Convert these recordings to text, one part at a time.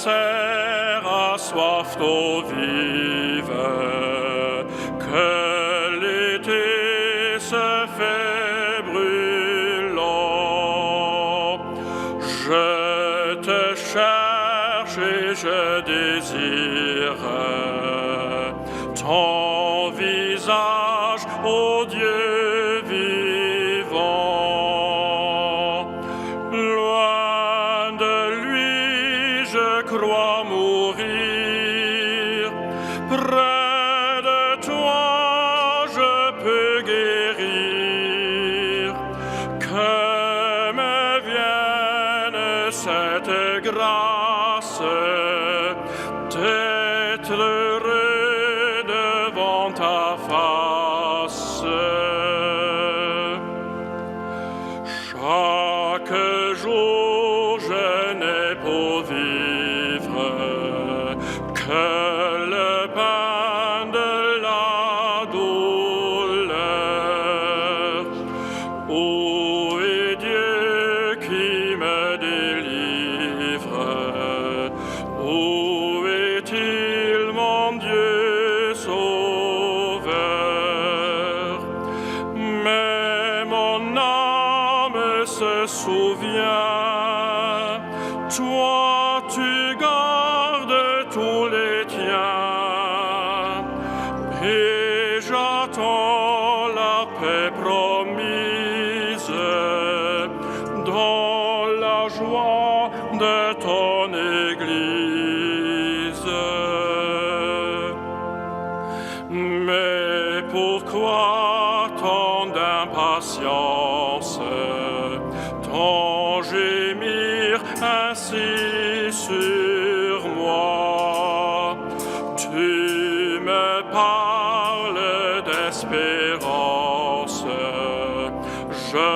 serre a soif d'eau vive, que l'été se fait brûlant. Je te cherche et je désire ton visage, ô Dieu vivant. Loin de lui, je crois mourir. Près de toi, je peux guérir. Que me vienne cette grâce d'être heureux devant ta face. Chaque jour je n'ai pour vivre que le pain de la douleur. Où est Dieu qui me délivre? Où est-il mon Dieu sauveur? Mais mon âme se souvient, toi tu gardes tous les tiens, et j'attends la paix promise dans la joie de ton Église. Mais pourquoi tant d'impatience, tant gémir ainsi sur moi? Tu me parles d'espérance, je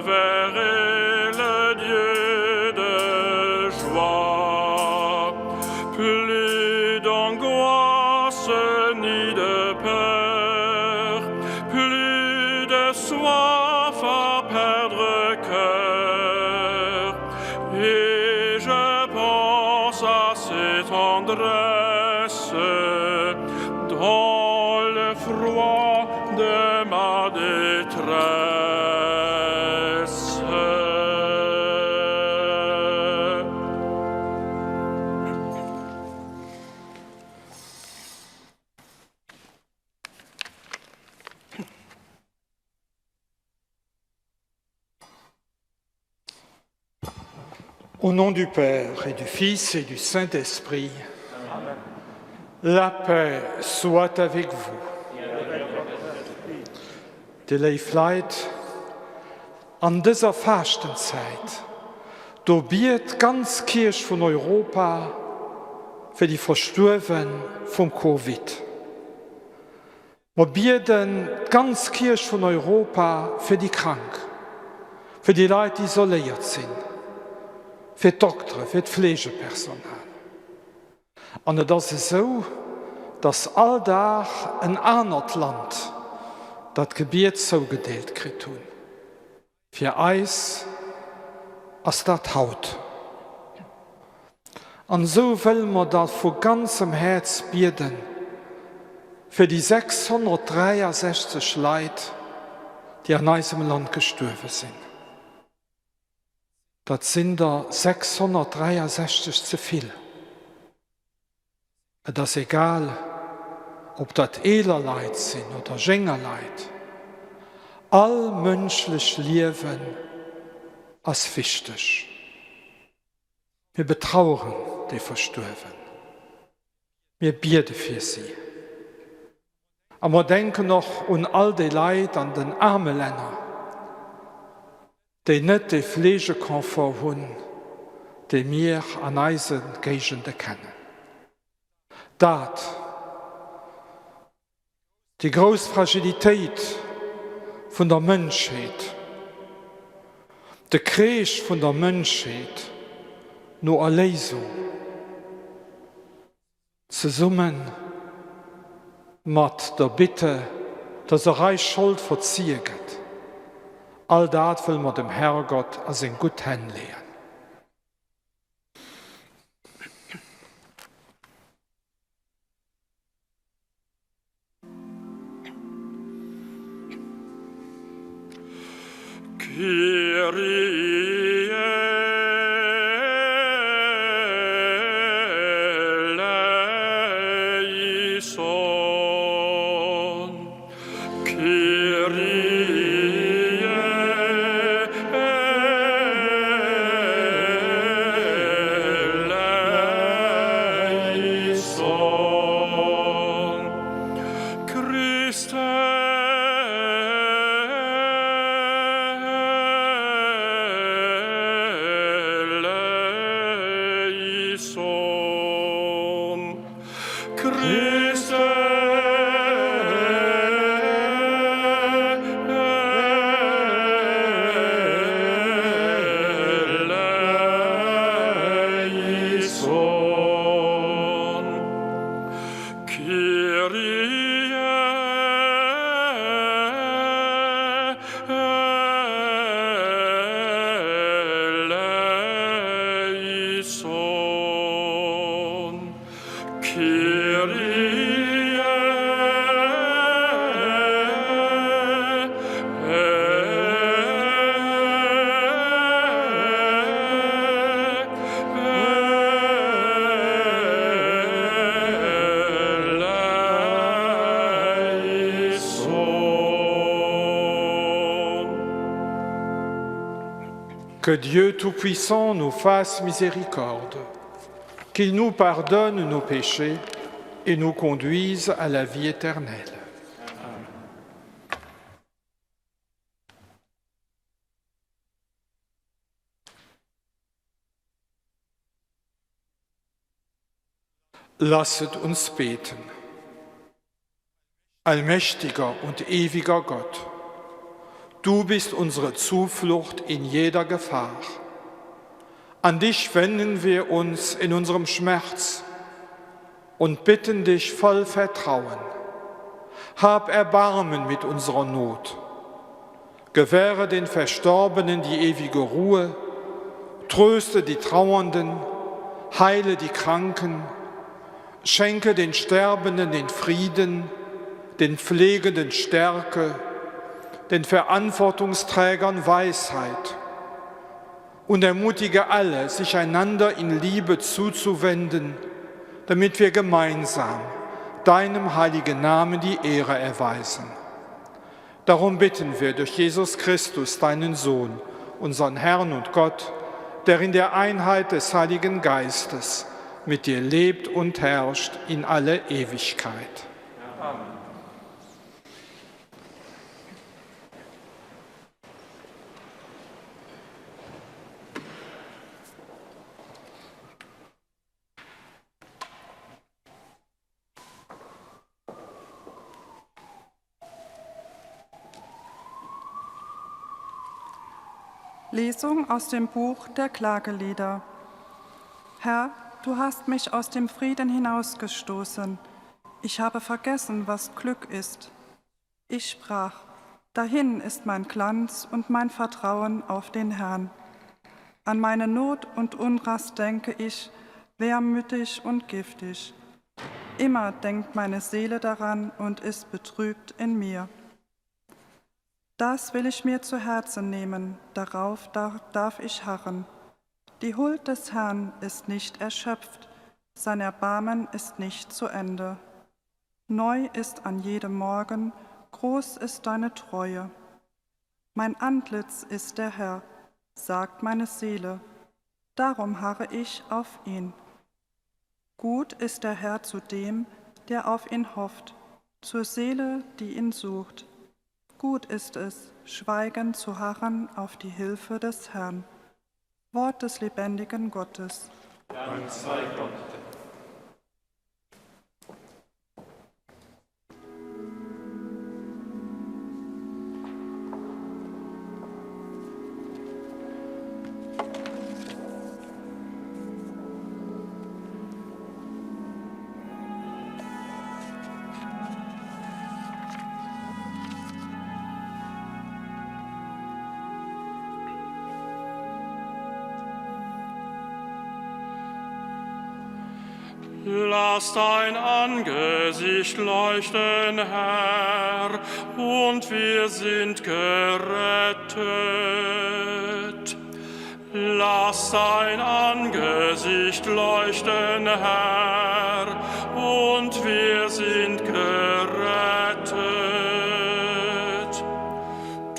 verrai le Dieu de joie. Plus d'angoisse ni de peur, plus de soif à perdre cœur. Et je pense à ces tendresses dans le froid de ma détresse. Au nom du Père et du Fils et du Saint-Esprit, la paix soit avec vous. Déi léif Leit, an dëser Faaschtenzäit, do biet d'ganz Kierch vun Europa fir déi Verstuerwe vum Covid. Mer bieden d'ganz Kierch vun Europa fir déi Krank, fir déi Leit, déi isoléiert sinn, fir d'Doktere, fir d'Fleegepersonal. An et ass esou, datt all Dag en anert Land dat Gebiet zougedeelt kritt hunn. Fir eis ass dat haut. An esou wëlle mer da vu ganzem Häerz bieden fir déi 663 Leit, déi an eisem Land gestuerwe sinn. Dat sinn der 663 ze vill. Et ass egal, ob dat eeler Leit sinn oder jénger Leit, all mënschlech Liewen ass wichteg. Mir betraueren déi Verstuerwen. Mir biede fir si. A mer denken och un all déi Leit an den aarme Länner, déi net dee Fleegeconfort hunn, dee mir an eise Géigende kennen. Dat, déi grouss Fragilitéit vun der Mënschheet, de Kreesch vun der Mënschheet no Erléisung, Zesumme mat der Bitte, dass och eis Schold verzie gëtt. All dat wëlle mer dem Herrgott a seng gutt Hänn leeën. Kyrie eleison. Kyrie eleison. Christe eleison. Christe eleison. Kyrie eleison. Kyrie eleison. Que Dieu Tout-Puissant nous fasse miséricorde, qu'il nous pardonne nos péchés et nous conduise à la vie éternelle. Lasset uns beten. Allmächtiger und ewiger Gott, du bist unsere Zuflucht in jeder Gefahr. An dich wenden wir uns in unserem Schmerz und bitten dich voll Vertrauen. Hab Erbarmen mit unserer Not. Gewähre den Verstorbenen die ewige Ruhe, tröste die Trauernden, heile die Kranken, schenke den Sterbenden den Frieden, den Pflegenden Stärke, den Verantwortungsträgern Weisheit und ermutige alle, sich einander in Liebe zuzuwenden, damit wir gemeinsam deinem heiligen Namen die Ehre erweisen. Darum bitten wir durch Jesus Christus, deinen Sohn, unseren Herrn und Gott, der in der Einheit des Heiligen Geistes mit dir lebt und herrscht in alle Ewigkeit. Amen. Lesung aus dem Buch der Klagelieder. Herr, du hast mich aus dem Frieden hinausgestoßen. Ich habe vergessen, was Glück ist. Ich sprach, dahin ist mein Glanz und mein Vertrauen auf den Herrn. An meine Not und Unrast denke ich, wehmütig und giftig. Immer denkt meine Seele daran und ist betrübt in mir. Das will ich mir zu Herzen nehmen, darauf darf ich harren. Die Huld des Herrn ist nicht erschöpft, sein Erbarmen ist nicht zu Ende. Neu ist an jedem Morgen, groß ist deine Treue. Mein Antlitz ist der Herr, sagt meine Seele, darum harre ich auf ihn. Gut ist der Herr zu dem, der auf ihn hofft, zur Seele, die ihn sucht. Gut ist es, schweigend zu harren auf die Hilfe des Herrn. Wort des lebendigen Gottes. Dank sei Gott. Lass dein Angesicht leuchten, Herr, und wir sind gerettet. Lass dein Angesicht leuchten, Herr, und wir sind gerettet.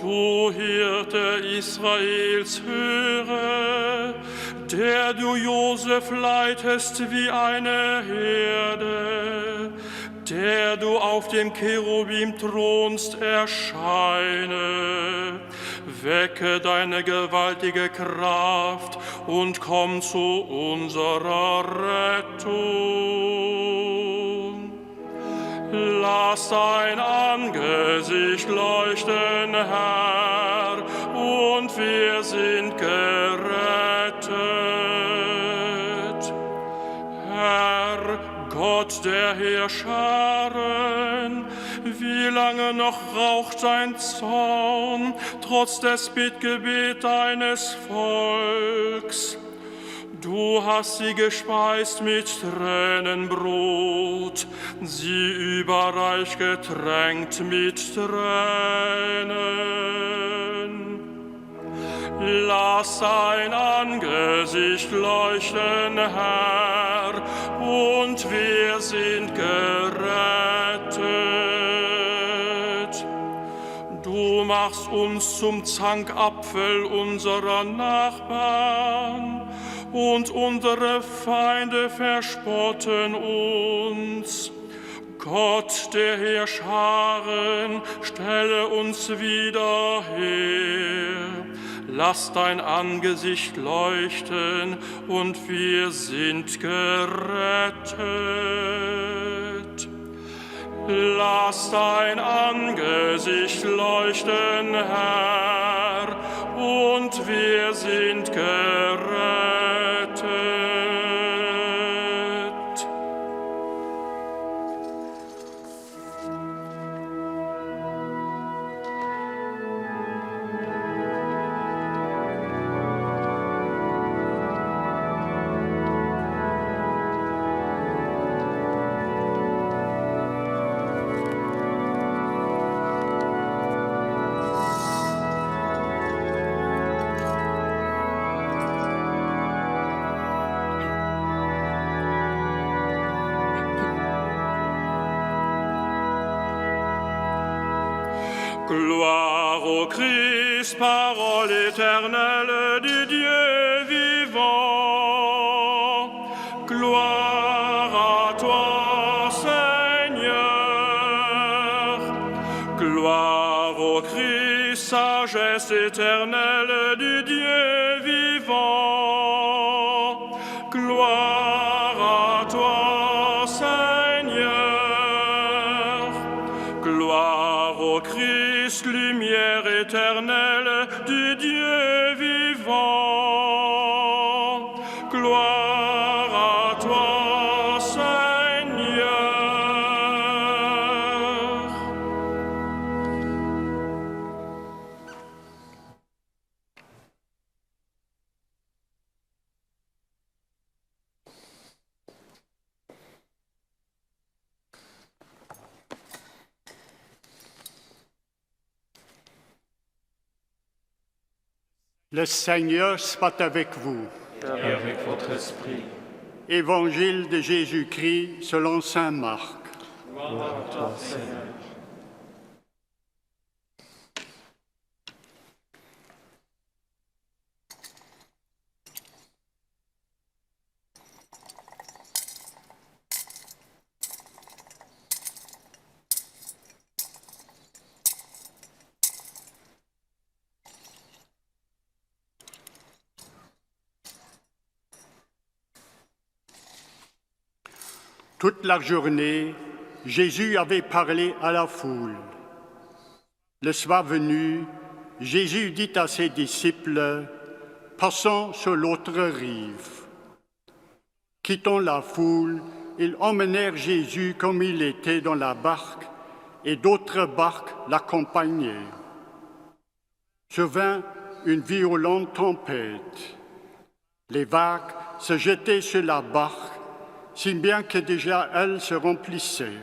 Du Hirte Israels, höre, der du Josef leitest wie eine Herde, der du auf dem Cherubim thronst, erscheine. Wecke deine gewaltige Kraft und komm zu unserer Rettung. Lass dein Angesicht leuchten, Herr, und wir sind gerettet. Herr, Gott der Heerscharen, wie lange noch raucht dein Zorn, trotz des Bittgebet deines Volks? Du hast sie gespeist mit Tränenbrot, sie überreich getränkt mit Tränen. Lass dein Angesicht leuchten, Herr, und wir sind gerettet. Du machst uns zum Zankapfel unserer Nachbarn, und unsere Feinde verspotten uns. Gott der Heerscharen, stelle uns wieder her. Lass dein Angesicht leuchten, und wir sind gerettet. Lass dein Angesicht leuchten, Herr, und wir sind gerettet. Gloire au Christ, parole éternelle du Dieu vivant. Gloire à toi, Seigneur. Gloire au Christ, sagesse éternelle du Dieu vivant. Gloire à toi, Seigneur. Gloire au Christ, lumière éternelle du Dieu vivant. Gloire à toi, Seigneur. Le Seigneur soit avec vous. Et avec votre esprit. Évangile de Jésus-Christ selon Saint Marc. Gloire à toi, Seigneur. Toute la journée, Jésus avait parlé à la foule. Le soir venu, Jésus dit à ses disciples, Passons sur l'autre rive. Quittant la foule, ils emmenèrent Jésus comme il était dans la barque, et d'autres barques l'accompagnaient. Se vint une violente tempête. Les vagues se jetaient sur la barque si bien que déjà elle se remplissait.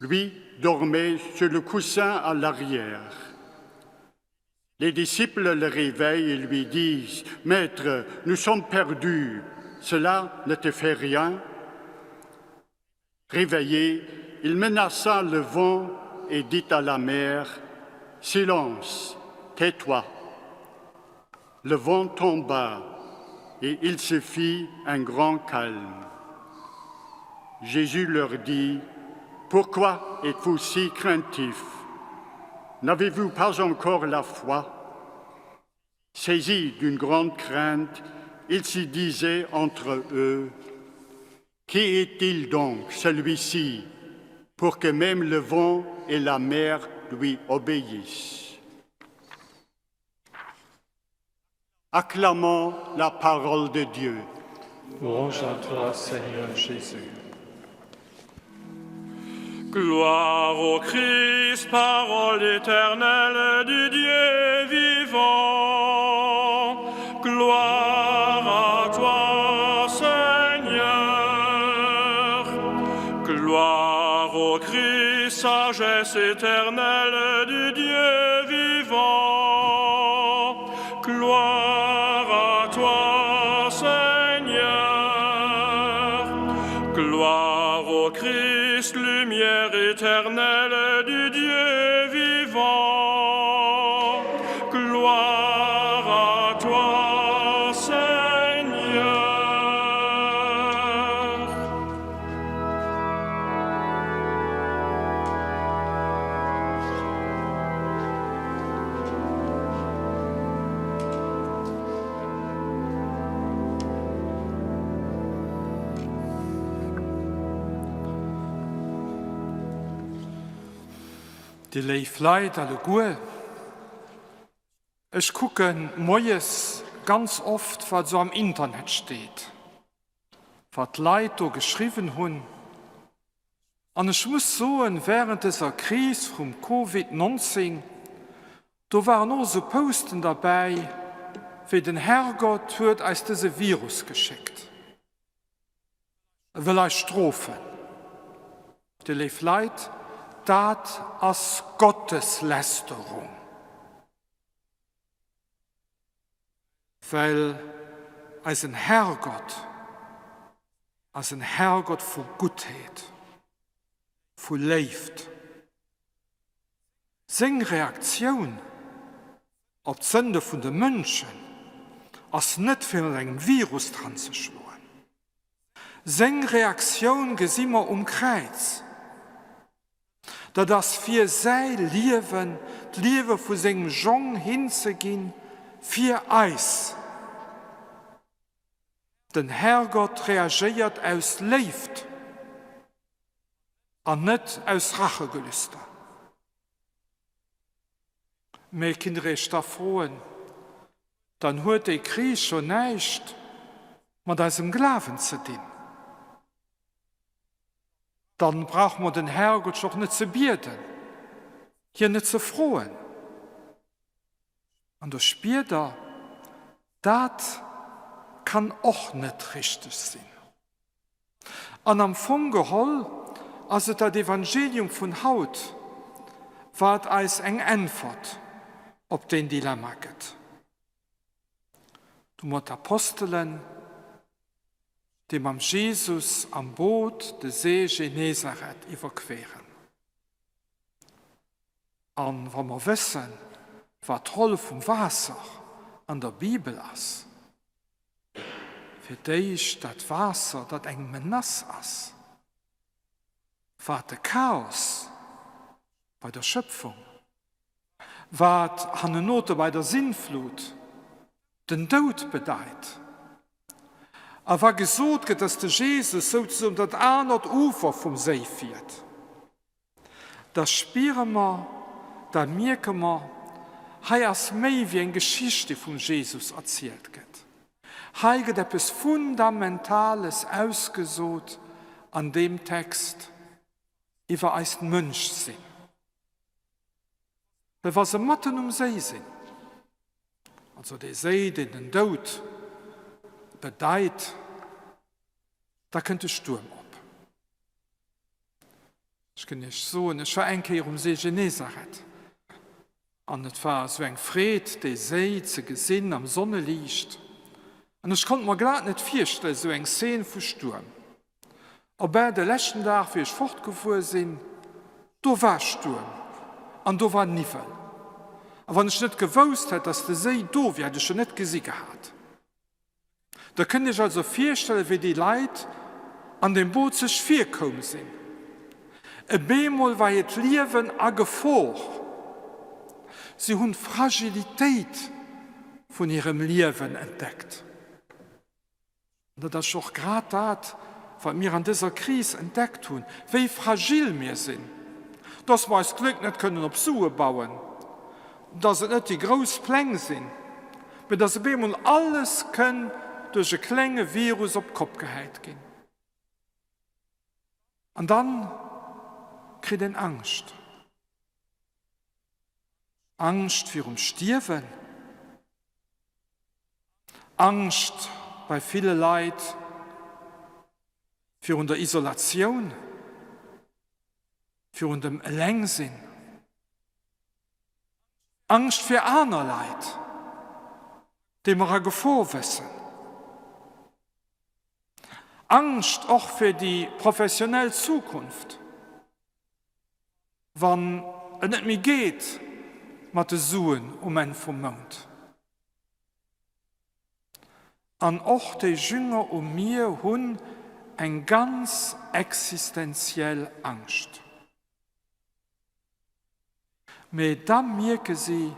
Lui dormait sur le coussin à l'arrière. Les disciples le réveillent et lui disent, Maître, nous sommes perdus, cela ne te fait rien. Réveillé, il menaça le vent et dit à la mer, Silence, tais-toi. Le vent tomba et il se fit un grand calme. Jésus leur dit, Pourquoi êtes-vous si craintifs N'avez-vous pas encore la foi Saisis d'une grande crainte, ils s'y disaient entre eux, Qui est-il donc, celui-ci, pour que même le vent et la mer lui obéissent Acclamons la parole de Dieu. Louange à toi, Seigneur Jésus. Gloire au Christ, parole éternelle du Dieu vivant. Gloire à toi, Seigneur. Gloire au Christ, sagesse éternelle du Dieu vivant. Gloire à toi, Seigneur. Gloire au Christ, lumière éternelle du Dieu vivant. Gloire à toi, Seigneur. Dir léif Leit alleguer, ech kucke moies ganz oft, wat esou am Internet steet, wat d'Leit do geschriwwen hunn. An ech muss soen, während dëser Kris vum Covid 19, do waren och esou Posten derbäi wéi den Herrgott huet eis dëse Virus geschéckt. E wëll eis strofen. Dir léif Leit, dat ass Gotteslästerung. Well eisen Herrgott ass en Herrgott vu Guttheet, vu Léift. Seng Reaktioun op d'Sënde vun de Mënschen ass net fir mat engem Virus dran ze schloen. Seng Reaktioun gesi mer um Kräiz. Dat ass fir säi Liewen, d'Liewe vu sengem Jong hinzeginn fir eis. Den Herrgott reagéiert aus Léift an net aus Rachegelüster. Mee kinnt der iech da froen, dann huet déi Kris jo näischt mat eisem Glawen ze dinn. Dann brauche mer den Herrgott jo och net ze bieden, hien net ze froen. An do spiert der, dat kann och net richteg sinn. An am Fong geholl ass et dat Evangelium vun haut, wat eis eng Äntwert op deen Dilemma gëtt. Du mat d'Apostelen, déi mam Jesus am Boot de See Genezareth iwwerqueren. An wa mer wëssen, wat d'Roll vum Waasser an der Bibel ass, Fir d'éischt dat Waasser, dat eng Menace ass, wat de Chaos bei der Schëpfung, wat hannenote bei der Sintflut den Doud bedeit. A wa gesot gëtt, dass de Jesus souzesoen dat anert Ufer vum Séi fiert, Da spiere mer, da mierke mer, hei ass méi wéi eng Geschicht, déi vum Jesus erzielt gëtt. Hei gëtt eppes Fundamentales ausgesot an deem Text iwwer eist Mënschsinn. Well wa se matten um Séi sinn, also dee Séi, deen den Doud bedeit, Da kënnt de Stuerm op. Ech kënn Iech soen, ech war eng Kéier um See Genezareth an et war esou eng Freed, dee Séi ze gesinn am Sonneliicht. An ech konnt mer glat net virstellen, esou eng Szen vu Stuerm. Op ben, de leschten Dag, wéi ech fortgefuer sinn, do war Stuerm an do war Niwwel. A wann ech net gewousst hätt, dass de Séi do wier, hätt ech en net gesi gehat. Der kënnt Iech also virstellen, wéi déi Leit an deem Boot sech virkoum sinn. E beemol war hiert Liewen a Gefor. Si hunn d'Fragilitéit vun hirem Liewen entdeckt. An dat ass och grad dat, wat mir an dëser Kris entdeckt hunn, wéi fragil mir sinn, dass mer eist Gléck net kënnen op Sue bauen, dass et net déi grouss Pläng sinn, mä dass op eemol alles kënn duerch e klenge Virus op d'Kopp gehäit ginn. An dann kritt een Angscht. Angscht virum Stierwen. Angscht bei ville Leit virun der Isolatioun, virun dem Elengsinn. Angscht fir aner Leit, déi mer a Gefor wëssen. Angscht och fir déi professionell Zukunft, wann et net méi geet mat de Suen um Enn vum Mount. An och déi Jünger um Mier hunn eng ganz existenziell Angscht. Mee da mierke si,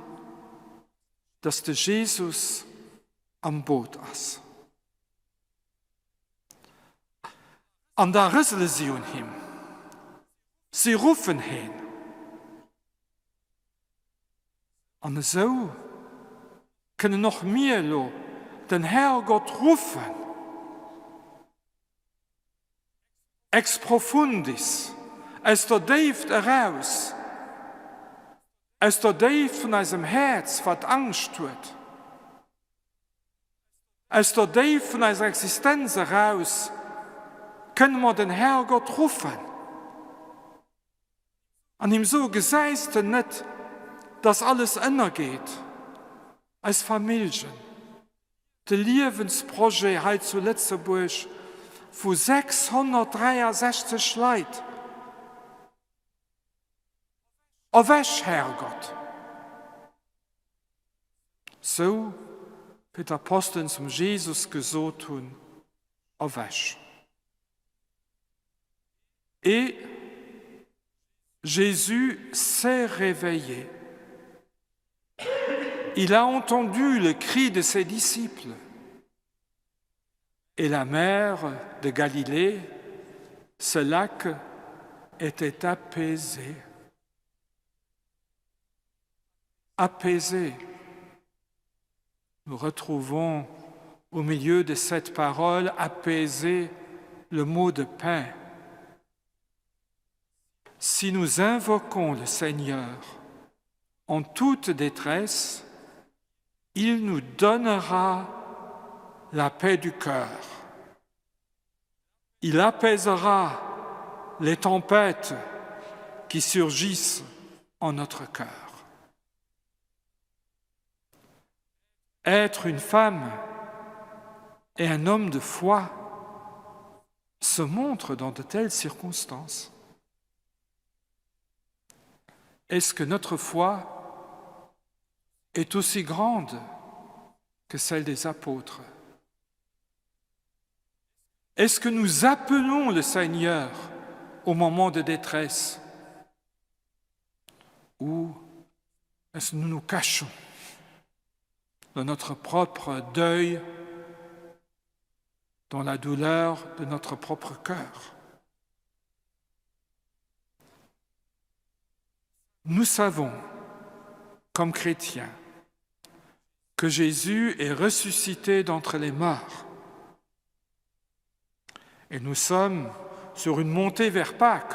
dass de Jesus am Boot ass. An da rësele si un him, si ruffen heen. An esou kënnen och mir elo den Herrgott ruffen. Ex profundis, aus der Déift eraus, aus der Déift vun eisem Häerz, wat Angscht huet, aus der Déift vun eiser Existenz eraus, kënne mer den Herrgott ruffen an him soe, Gesäis de net, dass alles ënnergeet, eis Familljen, De Liewensprojet hei zu Lëtzebuerg vu 663 Leit. Erwäch, Herrgott! Sou wéi d'Apostelen zum Jesus gesot hunn, Erwäch! Et Jésus s'est réveillé. Il a entendu le cri de ses disciples. Et la mer de Galilée, ce lac était apaisé. Apaisé. Nous retrouvons au milieu de cette parole apaisée le mot de paix. Si nous invoquons le Seigneur en toute détresse, il nous donnera la paix du cœur. Il apaisera les tempêtes qui surgissent en notre cœur. Être une femme et un homme de foi se montre dans de telles circonstances. Est-ce que notre foi est aussi grande que celle des apôtres? Est-ce que nous appelons le Seigneur au moment de détresse ou est-ce que nous nous cachons dans notre propre deuil, dans la douleur de notre propre cœur? Nous savons, comme chrétiens, que Jésus est ressuscité d'entre les morts. Et nous sommes sur une montée vers Pâques.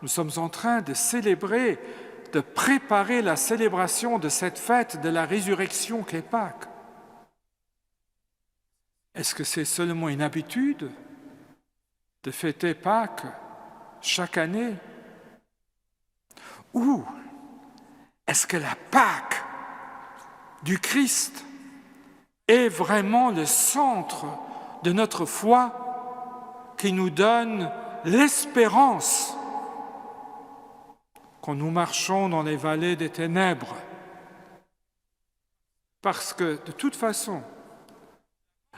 Nous sommes en train de célébrer, de préparer la célébration de cette fête de la résurrection qu'est Pâques. Est-ce que c'est seulement une habitude? de fêter Pâques chaque année? Ou est-ce que la Pâque du Christ est vraiment le centre de notre foi qui nous donne l'espérance quand nous marchons dans les vallées des ténèbres? Parce que de toute façon,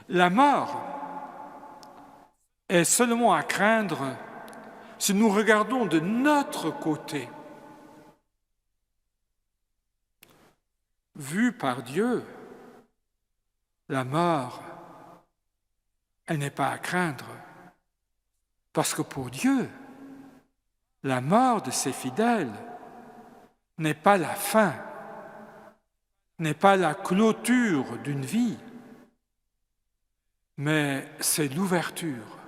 la mort est seulement à craindre si nous regardons de notre côté. Vu par Dieu, la mort, elle n'est pas à craindre, parce que pour Dieu, la mort de ses fidèles n'est pas la fin, n'est pas la clôture d'une vie, mais c'est l'ouverture,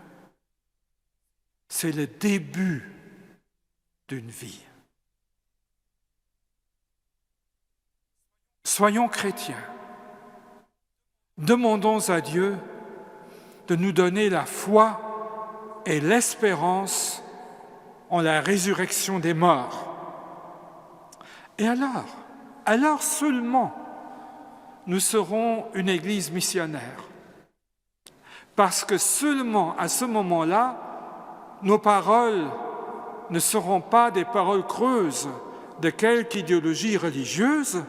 c'est le début d'une vie. Soyons chrétiens. Demandons à Dieu de nous donner la foi et l'espérance en la résurrection des morts. Et alors, alors seulement, nous serons une Église missionnaire. Parce que seulement à ce moment-là, nos paroles ne seront pas des paroles creuses de quelque idéologie religieuse,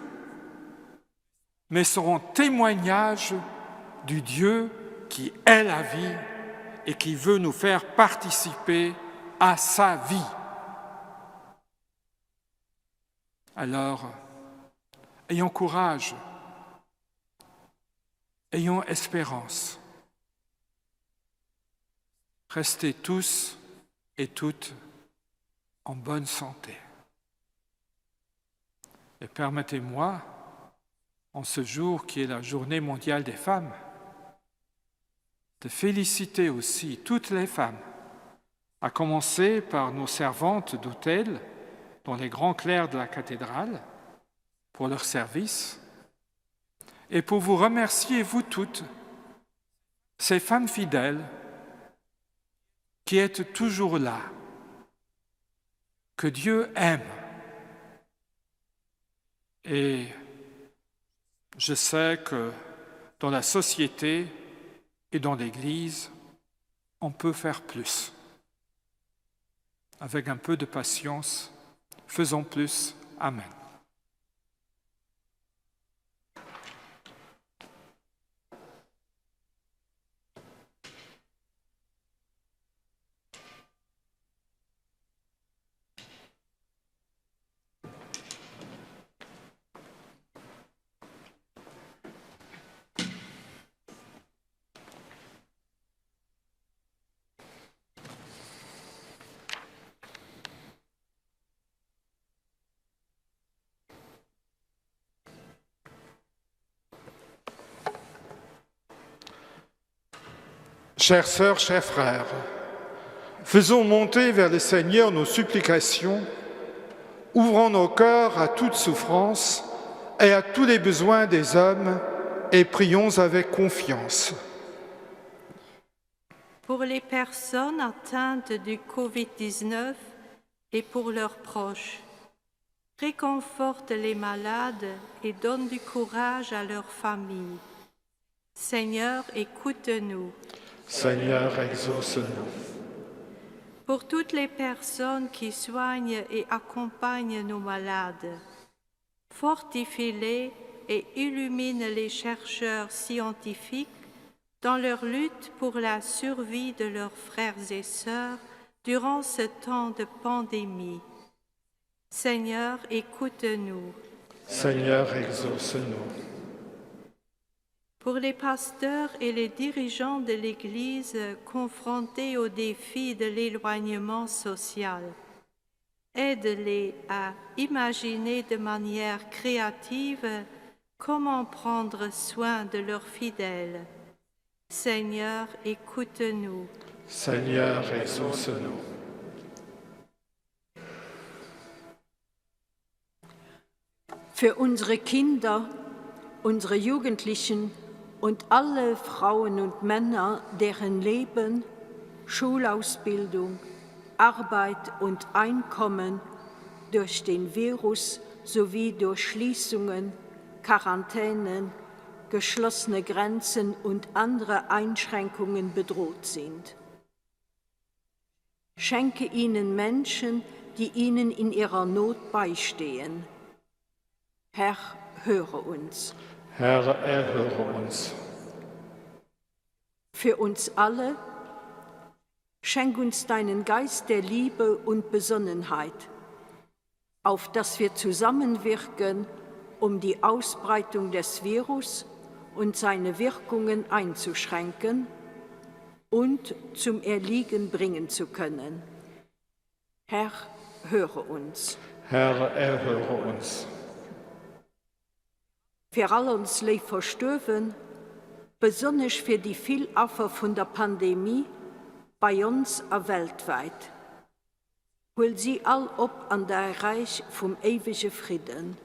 mais seront témoignages du Dieu qui est la vie et qui veut nous faire participer à sa vie. Alors, ayons courage, ayons espérance. Restez tous et toutes en bonne santé. Et permettez-moi, en ce jour qui est la journée mondiale des femmes, de féliciter aussi toutes les femmes, à commencer par nos servantes d'hôtel dans les grands clercs de la cathédrale, pour leur service, et pour vous remercier, vous toutes, ces femmes fidèles qui êtes toujours là, que Dieu aime. Et je sais que dans la société et dans l'Église, on peut faire plus. Avec un peu de patience, faisons plus. Amen. Chères sœurs, chers frères, faisons monter vers le Seigneur nos supplications, ouvrons nos cœurs à toute souffrance et à tous les besoins des hommes et prions avec confiance. Pour les personnes atteintes du Covid-19 et pour leurs proches, réconforte les malades et donne du courage à leurs familles. Seigneur, écoute-nous. Seigneur, exauce-nous. Pour toutes les personnes qui soignent et accompagnent nos malades, fortifie-les et illumine les chercheurs scientifiques dans leur lutte pour la survie de leurs frères et sœurs durant ce temps de pandémie. Seigneur, écoute-nous. Seigneur, exauce-nous. Pour les pasteurs et les dirigeants de l'Église confrontés au défi de l'éloignement social, aide-les à imaginer de manière créative comment prendre soin de leurs fidèles. Seigneur, écoute-nous. Seigneur, exauce-nous. Für unsere Kinder, unsere Jugendlichen und alle Frauen und Männer, deren Leben, Schulausbildung, Arbeit und Einkommen durch den Virus sowie durch Schließungen, Quarantänen, geschlossene Grenzen und andere Einschränkungen bedroht sind. Schenke ihnen Menschen, die ihnen in ihrer Not beistehen. Herr, höre uns. Herr, erhöre uns. Für uns alle, schenk uns deinen Geist der Liebe und Besonnenheit, auf dass wir zusammenwirken, um die Ausbreitung des Virus und seine Wirkungen einzuschränken und zum Erliegen bringen zu können. Herr, höre uns. Herr, erhöre uns. Fir all ons léif Verstuerwen, besonnesch fir déi vill Affer vun der Pandemie, bei ons a weltwäit. Huel si all op an däi Räich vum éiwege Fridden.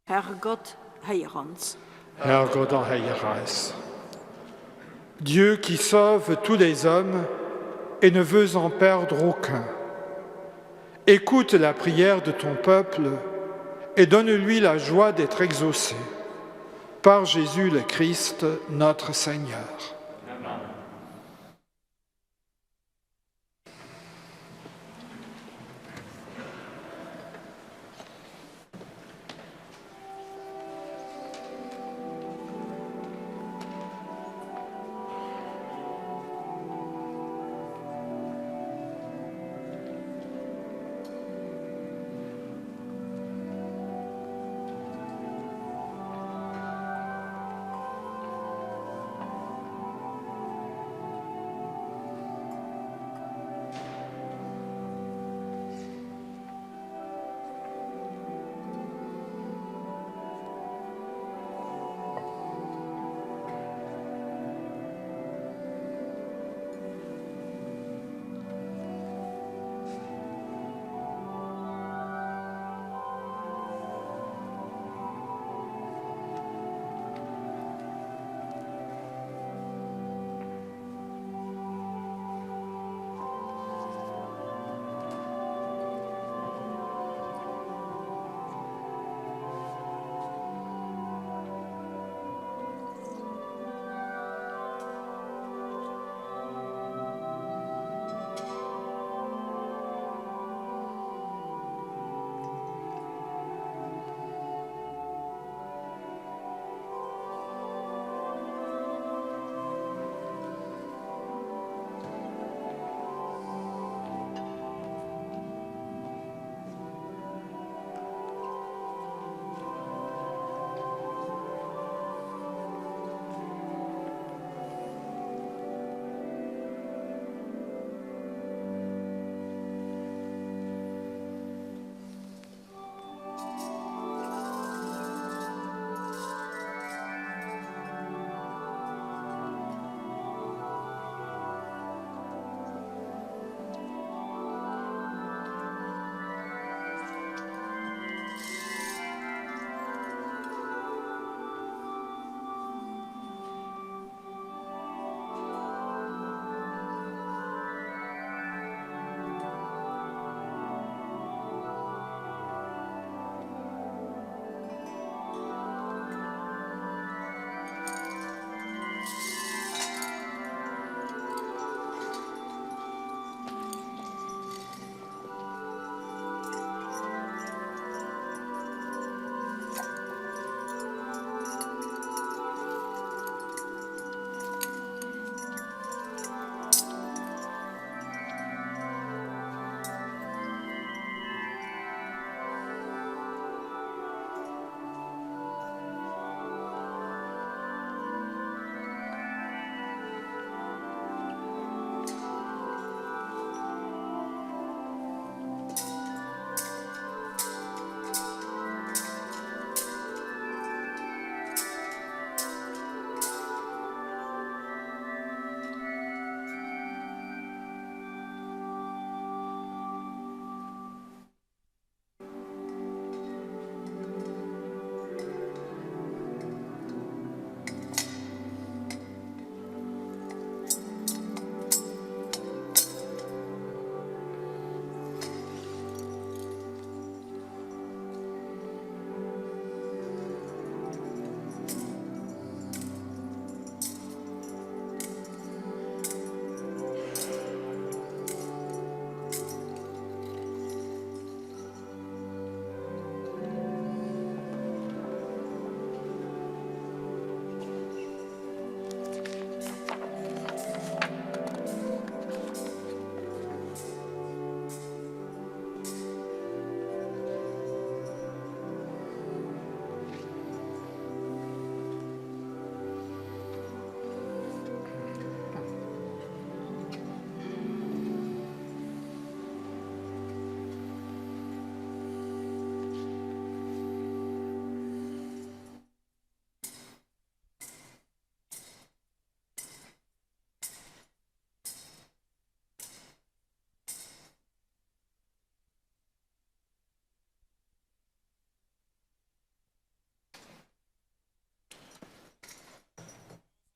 Herrgott, héier ons. Herrgott, erhéier eis. Dieu qui sauve tous les hommes et ne veut en perdre aucun. Écoute la prière de ton peuple et donne-lui la joie d'être exaucé. Par Jésus le Christ, notre Seigneur. Amen.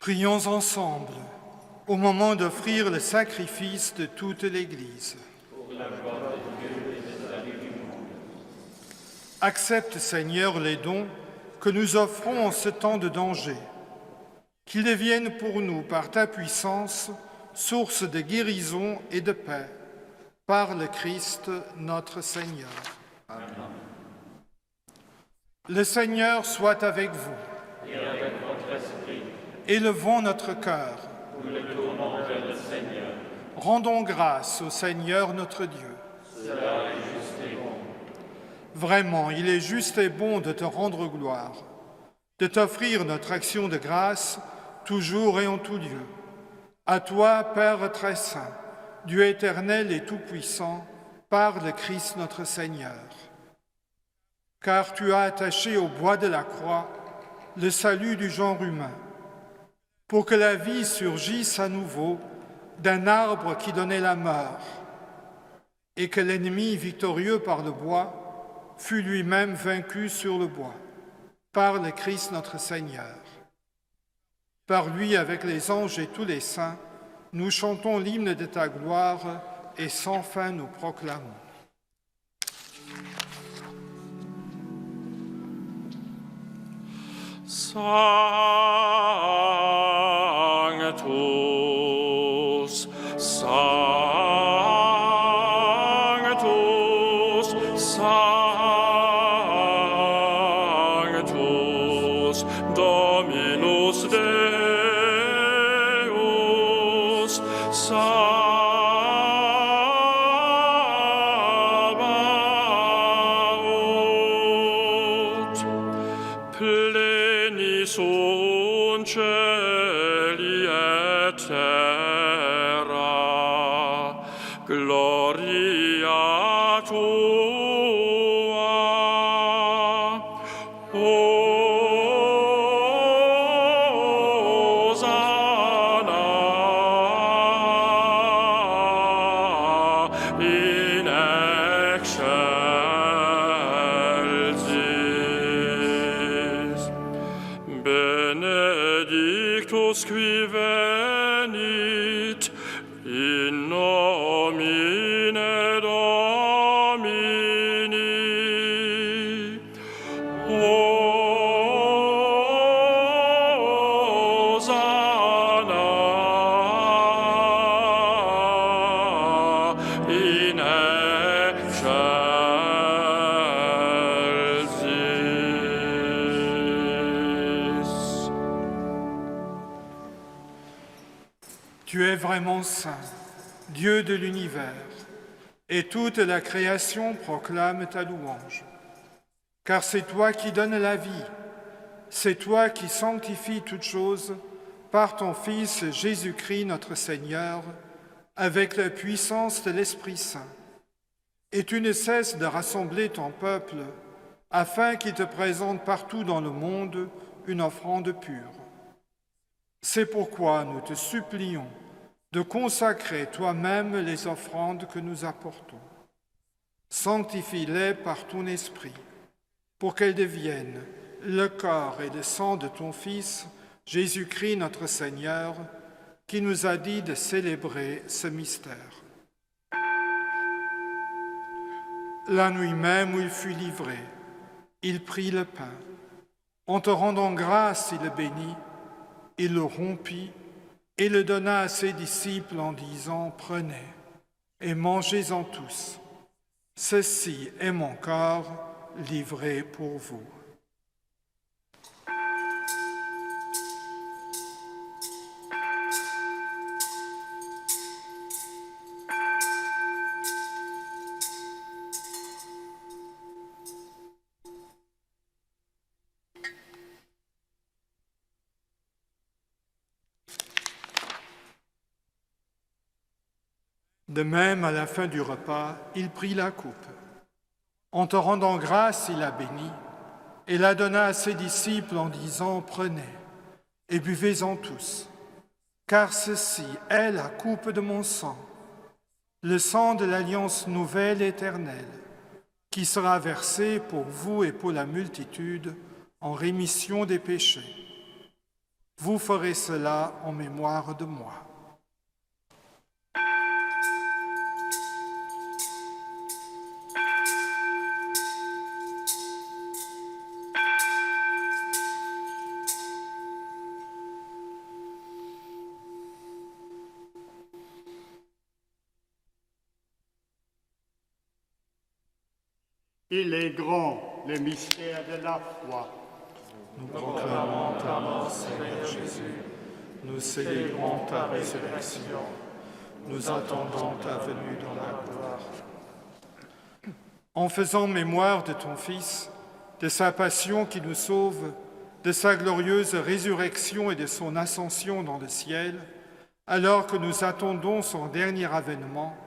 Prions ensemble au moment d'offrir le sacrifice de toute l'Église. Accepte, Seigneur, les dons que nous offrons en ce temps de danger, qu'ils deviennent pour nous, par ta puissance, source de guérison et de paix, par le Christ notre Seigneur. Amen. Le Seigneur soit avec vous. Et avec votre esprit. Élevons notre cœur. Nous le tournons vers le Seigneur. Rendons grâce au Seigneur notre Dieu. Cela est juste et bon. Vraiment, il est juste et bon de te rendre gloire, de t'offrir notre action de grâce toujours et en tout lieu. À toi, Père très saint, Dieu éternel et tout-puissant, par le Christ notre Seigneur. Car tu as attaché au bois de la croix le salut du genre humain, pour que la vie surgisse à nouveau d'un arbre qui donnait la mort, et que l'ennemi victorieux par le bois fut lui-même vaincu sur le bois, par le Christ notre Seigneur. Par lui, avec les anges et tous les saints, nous chantons l'hymne de ta gloire et sans fin nous proclamons. Sanctus, Sanctus, Sanctus, Dominus Deus, Sabaoth, pleni sunt celi et terra, gloria tua. Hosanna in excelsis. Benedictus qui venit in nomine Domini. Hosanna in excelsis. Tu es vraiment saint, Dieu de l'univers, et toute la création proclame ta louange. Car c'est toi qui donnes la vie, c'est toi qui sanctifies toutes choses par ton Fils Jésus-Christ notre Seigneur, avec la puissance de l'Esprit Saint. Et tu ne cesses de rassembler ton peuple afin qu'il te présente partout dans le monde une offrande pure. C'est pourquoi nous te supplions de consacrer toi-même les offrandes que nous apportons. Sanctifie-les par ton esprit, pour qu'elles deviennent le corps et le sang de ton Fils, Jésus-Christ notre Seigneur, qui nous a dit de célébrer ce mystère. La nuit même où il fut livré, il prit le pain. En te rendant grâce, il le bénit, il le rompit et le donna à ses disciples en disant, Prenez et mangez-en tous. Ceci est mon corps livré pour vous. De même, à la fin du repas, il prit la coupe. En te rendant grâce, il la bénit et la donna à ses disciples en disant, Prenez et buvez-en tous, car ceci est la coupe de mon sang, le sang de l'alliance nouvelle éternelle, qui sera versé pour vous et pour la multitude en rémission des péchés. Vous ferez cela en mémoire de moi. Il est grand le mystère de la foi. Nous proclamons ta mort, Seigneur Jésus. Nous célébrons ta résurrection. Nous attendons ta venue dans la gloire. En faisant mémoire de ton Fils, de sa passion qui nous sauve, de sa glorieuse résurrection et de son ascension dans le ciel, alors que nous attendons son dernier avènement,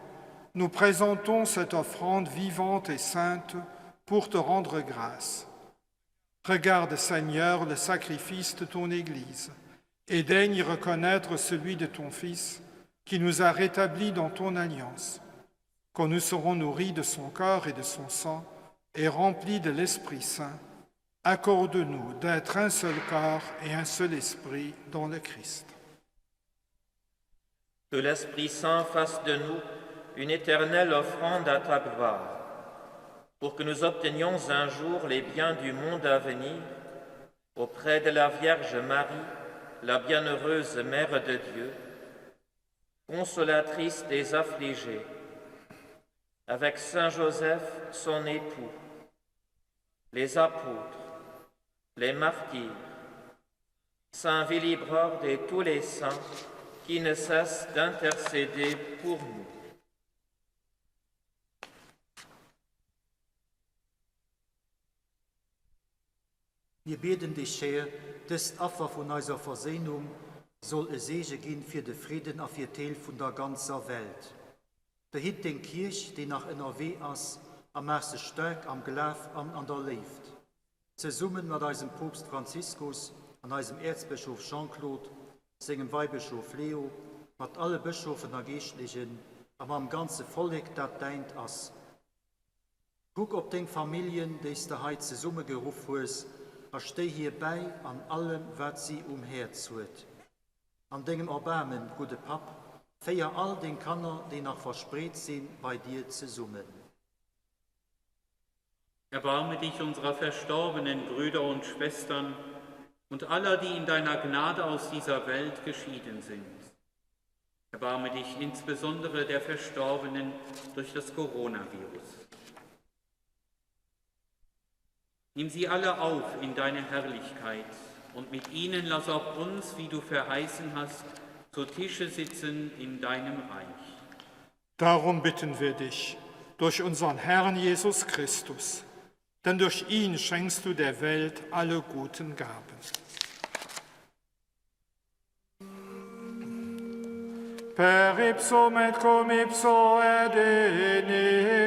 nous présentons cette offrande vivante et sainte pour te rendre grâce. Regarde, Seigneur, le sacrifice de ton Église et daigne reconnaître celui de ton Fils qui nous a rétablis dans ton alliance, quand nous serons nourris de son corps et de son sang et remplis de l'Esprit Saint, accorde-nous d'être un seul corps et un seul esprit dans le Christ. Que l'Esprit Saint fasse de nous une éternelle offrande à ta gloire, pour que nous obtenions un jour les biens du monde à venir auprès de la Vierge Marie, la bienheureuse Mère de Dieu, consolatrice des affligés, avec Saint Joseph, son époux, les apôtres, les martyrs, Saint Willibrord et tous les saints qui ne cessent d'intercéder pour nous. Mir bieden dech, Här, dëst Affer vun eiser Verséinung soll e Seege ginn fir de Fridden a fir d'Heel vun der ganzer Welt. Behitt deng Kierch, déi nach ënnerwee ass, a maach se staark am Glaf an an der Léift. Zesummen mat eisem Poopst Franziskus an eisem Äerzbëschof Jean-Claude, sengem Weibëschof Leo, mat alle Bëschofen a Geeschtlechen a mam ganze Vollek, dat däint ass. Kuck op deng Familljen, déi s de hei zesummegeruff hues, a stéi hir bäi an allem, wat si um Häerz huet. An dengem Erbaarmen, gudde Papp, féier all deng Kanner, déi nach verspreet sinn, bei dir zesummen. Erbarme dich unserer verstorbenen Brüder und Schwestern und aller, die in deiner Gnade aus dieser Welt geschieden sind. Erbarme dich insbesondere der Verstorbenen durch das Coronavirus. Nimm sie alle auf in deine Herrlichkeit und mit ihnen lass auch uns, wie du verheißen hast, zu Tische sitzen in deinem Reich. Darum bitten wir dich, durch unseren Herrn Jesus Christus, denn durch ihn schenkst du der Welt alle guten Gaben. Per ipsum et cum ipso et in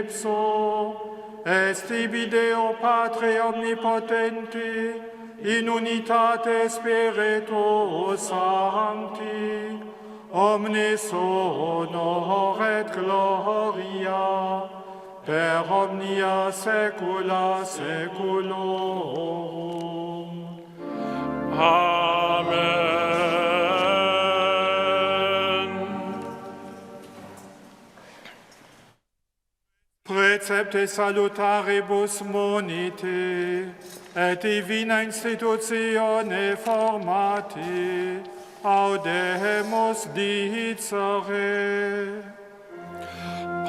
ipso, est ibi Deo Patre omnipotenti, in unitate Spiritus Sancti, omnis honor et gloria, per omnia saecula saeculorum. Amen. Precepte salutaribus monite, et divina institutione formati, audemus dicere.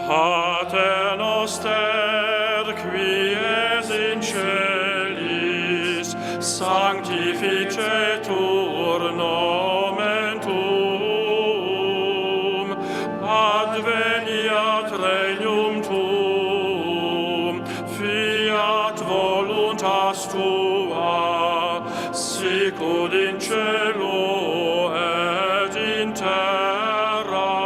Pater noster, qui es in celis, sanctificetur nomen tuum, adveniat regnum tuum, fiat voluntas tua, sicut in cielo et in terra.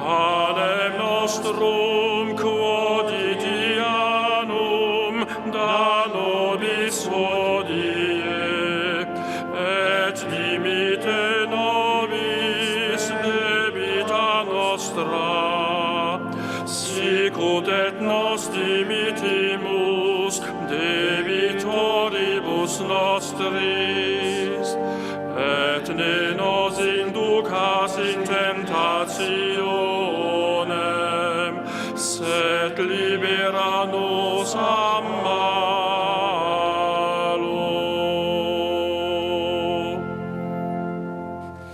Panem nostrum quotidianum da nobis hodie, et dimitte nobis debita nostra, sicut et nos dimittimus debitoribus nostris. Sed libera nos a malo.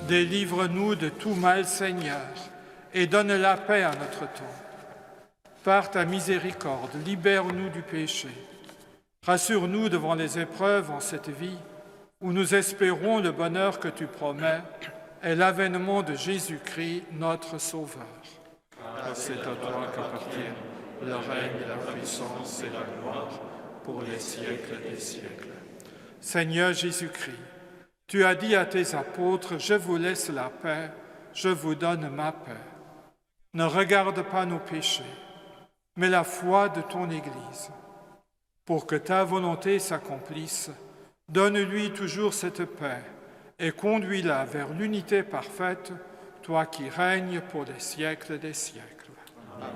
Délivre-nous de tout mal, Seigneur, et donne la paix à notre temps. Par ta miséricorde, libère-nous du péché. Rassure-nous devant les épreuves en cette vie où nous espérons le bonheur que tu promets et l'avènement de Jésus-Christ, notre Sauveur. Car c'est à toi qu'appartiennent le règne, la puissance et la gloire pour les siècles des siècles. Seigneur Jésus-Christ, tu as dit à tes apôtres, je vous laisse la paix, je vous donne ma paix. Ne regarde pas nos péchés, mais la foi de ton Église. Pour que ta volonté s'accomplisse, donne-lui toujours cette paix et conduis-la vers l'unité parfaite, toi qui règnes pour les siècles des siècles. Amen.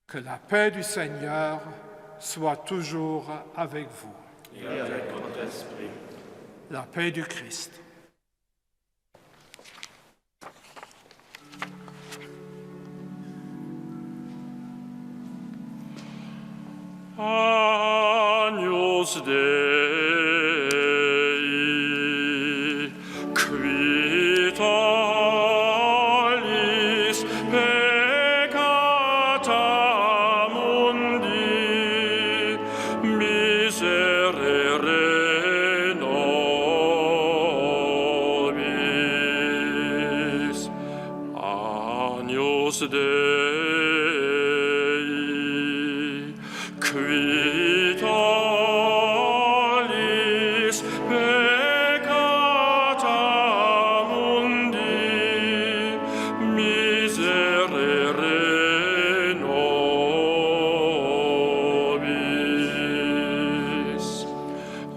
Que la paix du Seigneur soit toujours avec vous. Et avec votre esprit. La paix du Christ. Agnus Dei, qui tollis peccata mundi, miserere nobis. Agnus Dei, qui tollis peccata mundi, miserere nobis.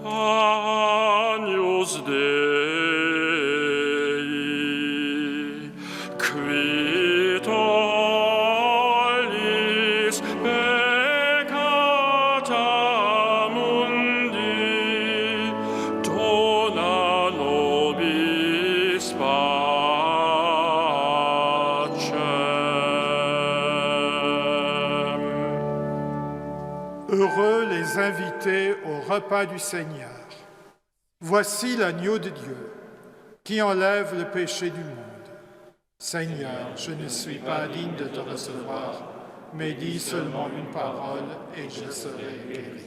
Agnus Dei, qui tollis peccata mundi, dona nobis pacem. Heureux les invités au repas du Seigneur. Voici l'agneau de Dieu qui enlève le péché du monde. Seigneur, je ne suis pas digne de te recevoir, mais dis seulement une parole et je serai guéri.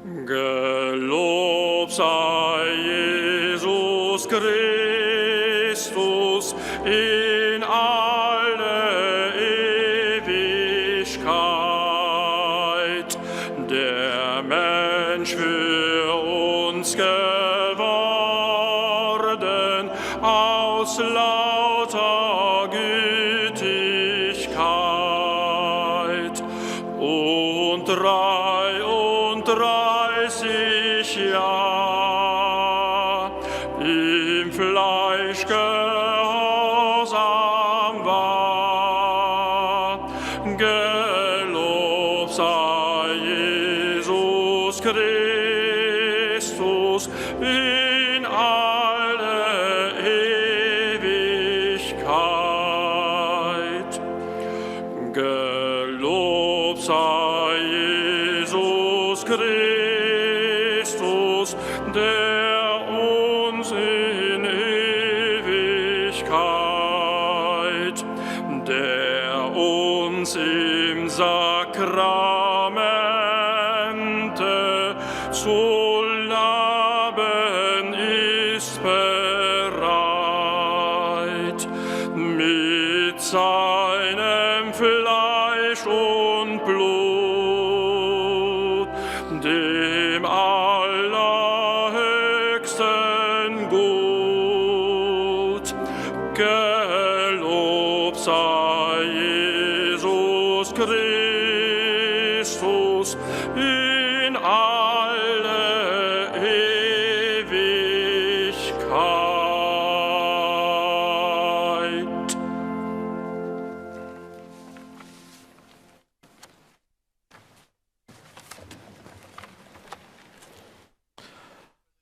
Gelobt sei Jesus Christus in alle Ewigkeit, der Mensch für uns geworden aus lauter Gütigkeit und 33 Jahr im Fleisch gehorsam war. Gelobt sei Jesus Christus in alle Ewigkeit. Gelobt sei Jesus Christus, der uns in Ewigkeit, der uns im Sakramente zu laben ist bereit, mit seinem Fleisch und Blut, dem allerhöchsten Gut. Gelobt sei Jesus Christus in alle Ewigkeit.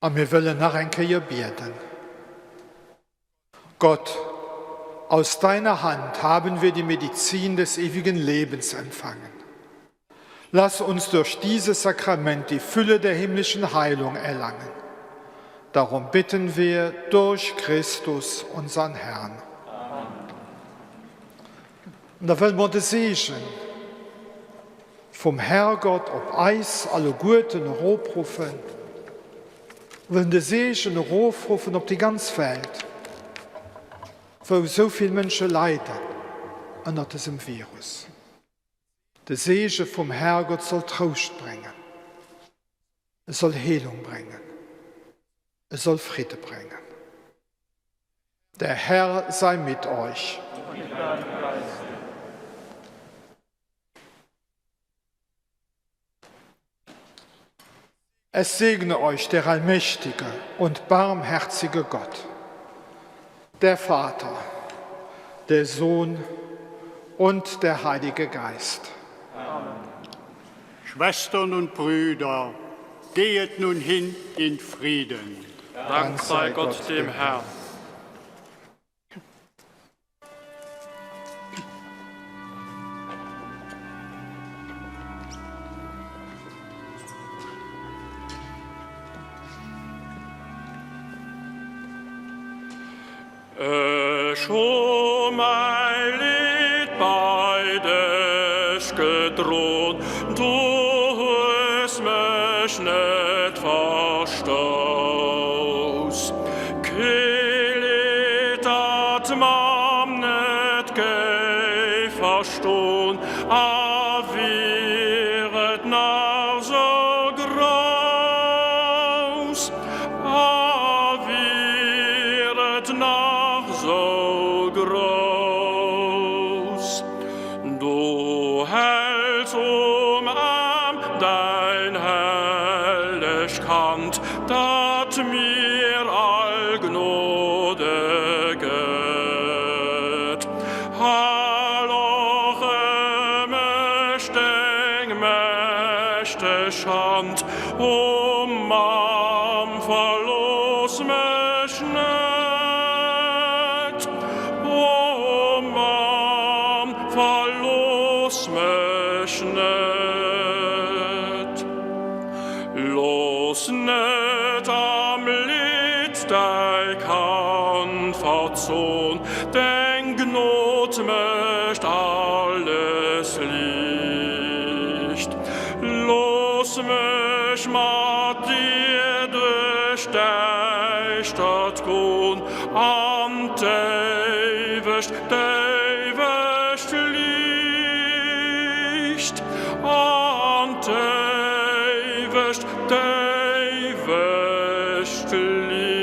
A mir wëllen nach eng Kéier bieden. Gott, aus deiner Hand haben wir die Medizin des ewigen Lebens empfangen. Lass uns durch dieses Sakrament die Fülle der himmlischen Heilung erlangen. Darum bitten wir durch Christus, unseren Herrn. An da wëlle mer de Seegen vum Herrgott op eis alleguerten erofruffen, wëllen de Seegen erofruffen op déi ganz Welt, wou esou vill Mënsche leiden ënnert dësem Virus. De Seege vum Herrgott soll Trouscht bréngen, e soll Heelung bréngen, e soll Fridde bréngen. Der Herr sei mit euch. Es segne euch der allmächtige und barmherzige Gott, der Vater, der Sohn und der Heilige Geist. Amen. Schwestern und Brüder, gehet nun hin in Frieden. Dank sei Gott dem Herrn. Ech hu mäi Leed bei dech gedron, du hues mech net verstouss. Kee Leed, dat d'Mamm net géif verston, a wier et nach sou grouss, a wier et nach sou grouss. Du häls um Aarm däin helleg Kand, dat mir all Gnode gëtt. Hal och ëm mech deng mächteg Hand, o Mamm, verlooss mech net. O Mamm, verlooss mech net. Looss net am Leed däi Kand verzon, deng Gnod mécht alles liicht. Looss mech. ech mat dir duerch d'Däischtert gon an d'éiwegt, d'éiwegt Liicht, an d'éiwegt, d'éiwegt Liicht.